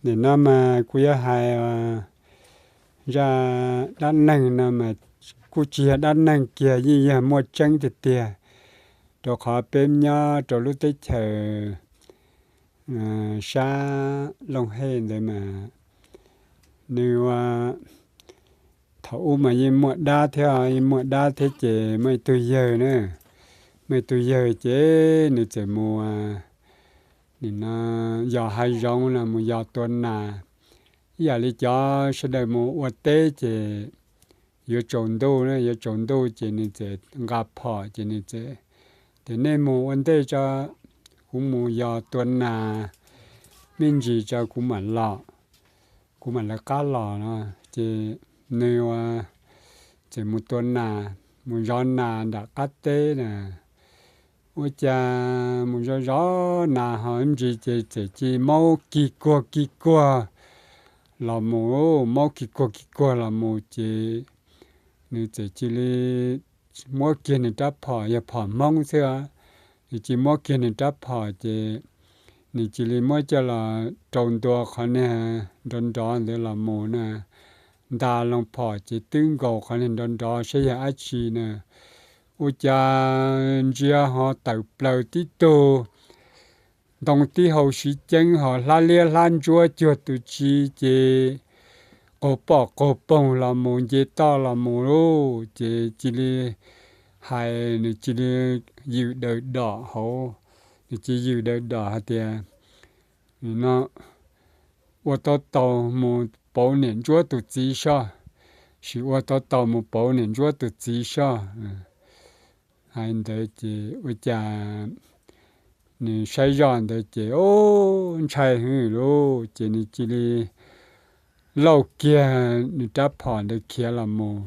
Nim no mas kuv yuav hais zaj dab neeg no mas kuj tsis yog dab neeg kiag, yeej yog muaj tseeb tiag tiag, rau qhov peb nyob rau lub teb chaws sab Looj Hej ntawd mas nws ua, thaum ub mas yeej muaj dab thiab, yeej muaj dab thiab ces muaj ib tug yawg na, muaj ib tug yawg ces nws txawm mus, nim no yos hav zoov los mus yos tua nas, ib yam li cov sawv daws mus ua teb ces yuav tsaus ntuj na, yuav tsaus ntuj ces nws txawm nqa phom ces nws txawm tias, nej mus ua ntej tso, kuv mus yos tua nas me ntsis tso kuv mam los, kuv mam lawv qab los no. Ces nws ua, txawm mus tua nas, mus zov nas nram qab teb na. Ua cas mus zov zov nas ho ib ntsis ces txawm cia li maub kig kuag kig kuag los mus, maub kig kuag kig kuag los mus ces nws txawm cia li muab kiag nws rab phom, yog phom Hmoob xwb, nws cia li muab kiag nws rab phom ces nws cia li muab coj los rau ntua qhov niag nrov nrov ntawd los mus na, nta loo phom ces twb nkaus qhov niag nrov nrov saib yog dab tsi na. Ua cas ntsia ho tawm plaws tib tug ntoo tib hau siv ceeb ho hlab liab hlab ntsuab cuag tus tsi ces qaug pom qaug poog los mus nce toj los mus lauj. Ces cia li hais, nws cia li yws daws dom hauv, nws cia li yws daws dom hais tias, no, ua tau taus mus pauv niam ntsuab tus txiv soj, sim ua tau taus mus pauv niam ntsuab tus txiv soj. Hais ntawd ces ua cas nws saib zoj ntawd ces ntshai heev lauj, ces nws cia li lauj kiag nws rab phom ntawd khiav los mus,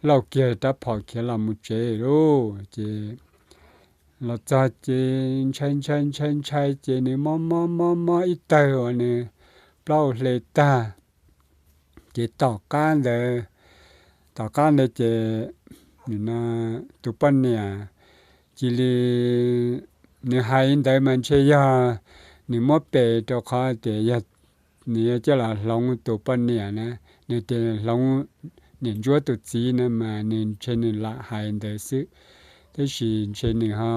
lauj kiag rab phom khiav los mus tsev lauj. Ces los txog ces ntshai ntshai ntshai ntshai ces nws mob mob mob mob ib tawg uas nws plaub hau hle tag. Ces tom qab ntawd, tom qab ntawd ces tus poj niam cia li, nws hais li ntawd mas ntshe yog nws muab pem rau qhov tias yog nws yuav coj los hloov tus poj niam na, nws tias hloov niam ntsuab tus txiv na mas nws ntshe nws lam hais ntawd xwb, tab sis ntshe nws ho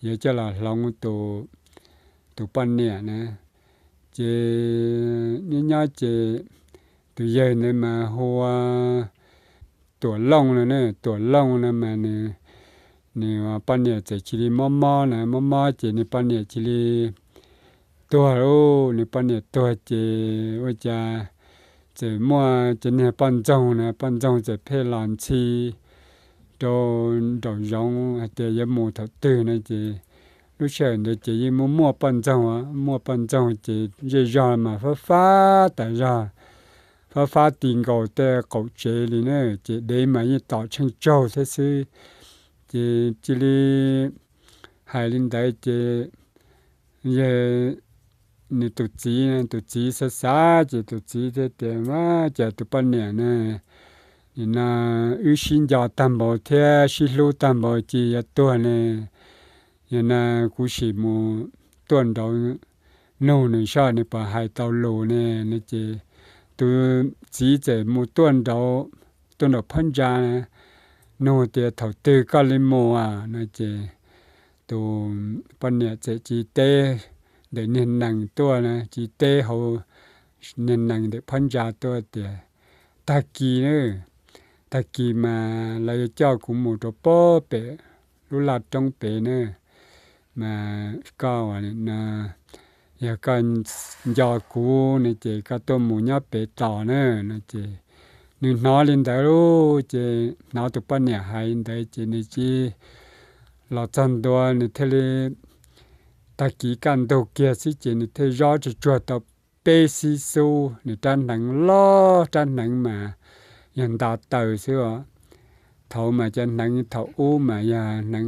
yuav coj los hloov tus poj niam na. Ces nyob nyob ces tus yawg ntawd mas hu ua Tuam Looj no na, Tuam Looj no mas nws, nws poj niam txawm cia li mob mob na, mob mob ces nws poj niam cia li tuag lauj, nws poj niam tuag ces ua cas txawm muaj cov niag poj ntxoog na, poj ntxoog txawm pheej los ntxhi rau nraum zoov hais tias yuav mus thaum twg no ces lub sij hawm ntawd ces yeej muaj muaj poj ntxoog, muaj poj ntxoog ces zej zog mas fab fab tas zog, fab fab ti nkaus tej qaum tsev li na, ces dev mas yeej tom tsheej tsaug thiab xwb. Ces cia li hais li ntawd ces yawg, nws tus txiv, tus txiv xav xav ces tus txiv thiaj tias, Ua cas tus poj niam ne, nim no wb sib nco tag npaum thiab sib hlub tag npaum cia yuav tuag ne, yog no kuv sim mus tuaj nraud nug nws soj nws puas hais tau lus ne. No ces tus txiv txawm mus tuaj nraud, tuaj nraum phab ntsa nug tias, Thaum twg koj li mus a? No ces tus poj niam txawm cia li teb ntawm niag nees tuaj na, cia li teb hauv niag nees ntawm phab ntsa tuaj tias, Tag kis na, tag kis mas lawv yuav coj kuv mus rau pem lub laj roob pem na, mas koj, yog koj nco kuv no ces koj tuaj mus nyob pem tos na. No ces nws hnov li ntawd lauj, ces hnov tus poj niam hais li ntawd ces nws cia li los txog ntua, nws thiaj li, tag kis kaj ntug kiag xwb ces nws thiaj zob tsuag tsuag tau peb xib xub, nws rab hneev loj, rab hneev mas yog nta taws xwb os. Thaum mas cov hneev thaum ub mas yog hneev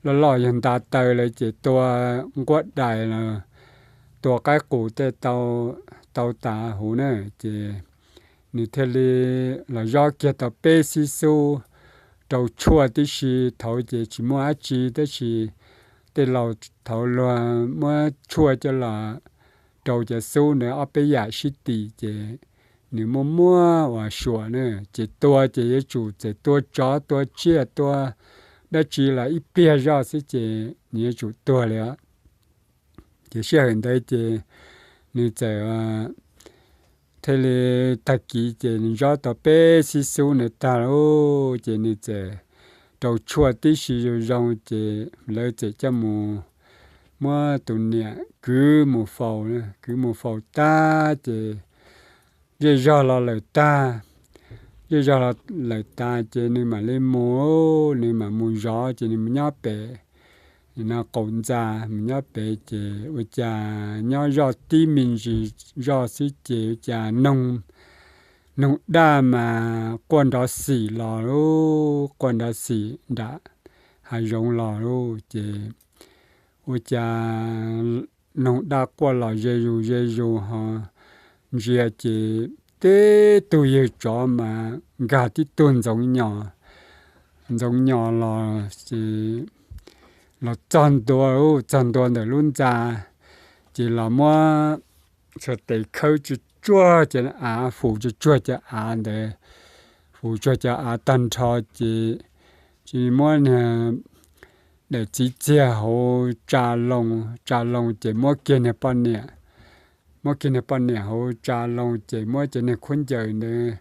loj loj yog nta taws lawm ces tua nquab dais los tua qaib qus tej tau tas huv na. Ces nws thiaj li los zob kiag tau peb xib xub rau tshuaj tib si. Thaud ces tsis muaj dab tsi tab sis tej laus thaud luag muab tshuaj coj los rau cov xub ntawd ob peb yam sib tim ces nws muaj muaj uas suam na, ces tua ces yuav tsum txawm tua tsov tua tsiaj tua dab tsi los ib pliag zoj xwb ces nws yuav tsum tuag li os. Ces sij hawm ntawd ces nws txawm thiaj li tag kis ces nws ntsob tau peb xib xub ntawd tag lauj, ces nws txawm rau tshuaj tib si zoo zoo ces lawv txawm coj mus muab tus niam kwv mus faus, kwv mus faus tag ces zej zog los lawm tag, zej zog los lawm tas ces nws mam li mus, nws mam mus zov ces nws mus nyob pem no qaum ntxa, mus nyob pem ces ua cas nyob zoj tib me ntsis zoj xwb ces ua cas noog, noog daj mas quaj nrov xim los lauj, quaj nrov xim nram hav zoov los lauj, ces ua cas noog daj quaj los ze zus ze zus ho ntsia ces tib tug yawg tsov mas nkag tib tug ntxoov nyos, ntxoov nyos los ces los txog ntua, txog ntua ntawm lub ntxa ces los muab txhua tes khawb tsuag tsuag cov av, fus tsuag tsuag cov av ntawd, fus tsuag cov av tag nrho ces cia li muab niag daim txiv txiag hauv tsa loo, tsa loo ces muab kiag niag poj niam, muab kiag niag poj niam hauv tsa loo ces muab cov niag khaub ncaws ntawd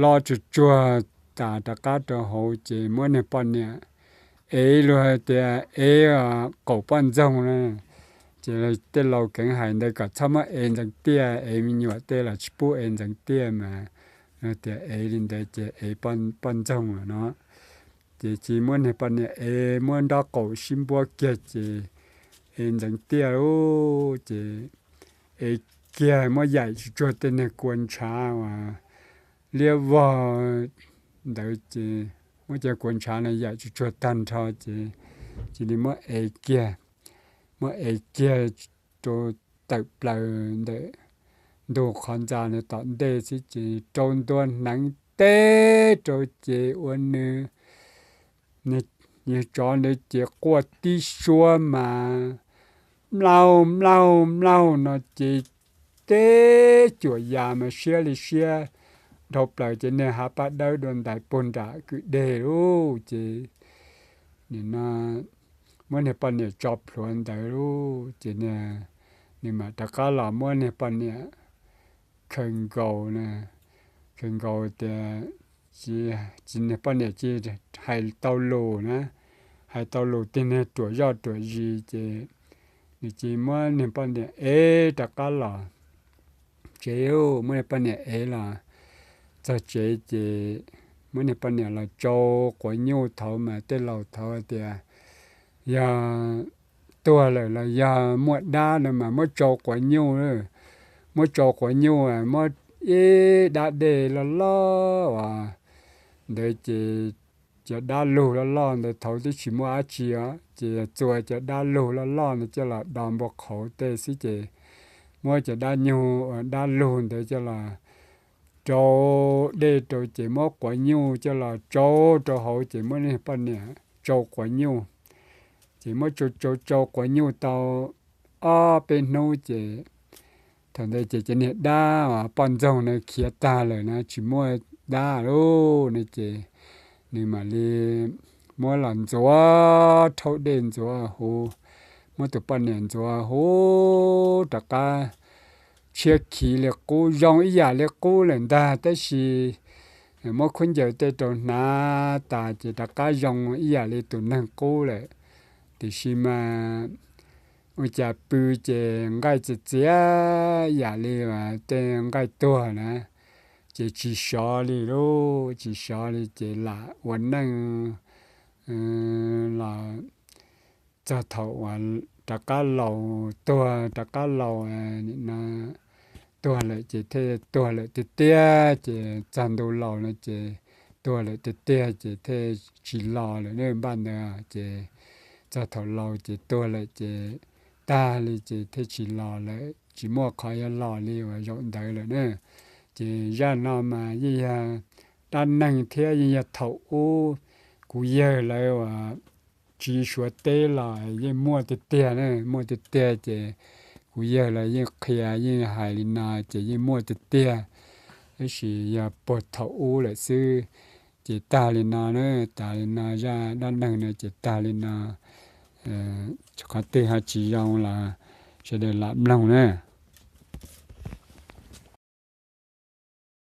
lob tsuag tsuag tas rov qab rau hauv ces muab niag poj niam ev luag tias ev qaum poj ntxoog na. Ces tej laus keev hais ntawd kom txhob muab ev ntxeev tiaj, ev me nyuam tej los tsis pub ev ntxeev tiaj mas tias ev li ntawd ces ev poj ntxoog lawm no. Ces cia muab niag poj niam ev muab nrob qaum sib npuab kiag ces ev ntxeev tiaj lauj, ces ev kiag muab yaim tsuag tsuag tej niag kua ntshav uas liab vog ntawd ces muab cov kua ntshav no yaim tsuag tsuag tag nrho ces cia li muab ev kiag, muab ev kiag rau tawm plaws ntawm ntug qhov ntxa no tom ntej xwb ces rau ntua hneev teb rau ces ua nws, yawg tsov ntawd ces quaj tib suab mas mlaug mlaug mlaug no ces teb cuam yas mas siab li siab dhau plaws ces niag hav paj dawb dua ntais puag nram kwj deg lauj ces nim no muab niag poj niam tso plhuav ntawd lauj ces nws mam rov qab los muab niag poj niam khaws nkaus na, khaws nkaus tias, tsis, niag poj niam tsis hais tau lus na, hais tau lus tiag niag ruam zoj ruam zis ces nws cia muab niag poj niam ev rov qab los tsev, muab niag poj niam ev los txog tsev ces muab niag poj niam los tsau quav nyuj. Thaud mas tej laus thaud tias yog tuag lawm los yog muaj dab no mas muab tsau quav nyuj, muab tsau quav nyuj muab ib dab dej loj loj uas ntawd ces cov dab lug loj loj ntawd thaud twb tsis muaj dab tsi os ces txua cov dab lug loj loj ntawd coj los do npua qhauv tej xwb ces muab cov dab nyuj uas dab lug ntawd coj los rau dej rau ces muab quav nyuj coj los tsau rau hauv ces muab niag poj niam tsau quav nyuj. Ces muab tsau tsau tsau quav nyuj tau ob peb hnub ces thaum ntawd ces cov niag dab uas poj ntxoog na khiav tag lawm na tsis muaj dab lauj no ces nws mam li muab los ntxuav rhaub dej ntxuav huv, muab tus poj niam ntxuav huv rov qab tshiab khiv li qub, zoo ib yam li qub lawm ntag tab sis muab khaub ncaws tej rau hnav tas ces rov qab zoo ib yam li tus neeg qub lawm. Tiam sis mas ua cas pw ces nqaij txias txias yam li tej nqaij tuag na, ces tsis sov li lauj, tsis sov li ces lam ua neej los txog thaum uas rov qab laus tuag, rov qab laus no tuag lawm ces thiaj tuag lawm tiag tiag ces txog ntu laus no ces tuag lawm tiag tiag ces thiaj tsis los lawm npaj ntawd ces txog thaum laus ces tuag lawm ces tag li ces thiaj tsis los lawm, tsis muaj qhov yuav los li uas zaum ntawd lawm na. Ces zaj no mas yeej yog dab neeg thiab yeej yog thaum ub kuv yawg lawv uas tsiv Suav teb los yeej muaj tiag tiag na, muaj tiag tiag ces Kuv yawg los yeej qhia yeej hais li no ces yeej muaj tiag tiag, tab sis yog puag thaum ub lawm xwb. Ces tag li no na, tas li no zaj dab neeg no ces tag li no. Qhov twg ho tsis zoo los sawv daws lam mloog na.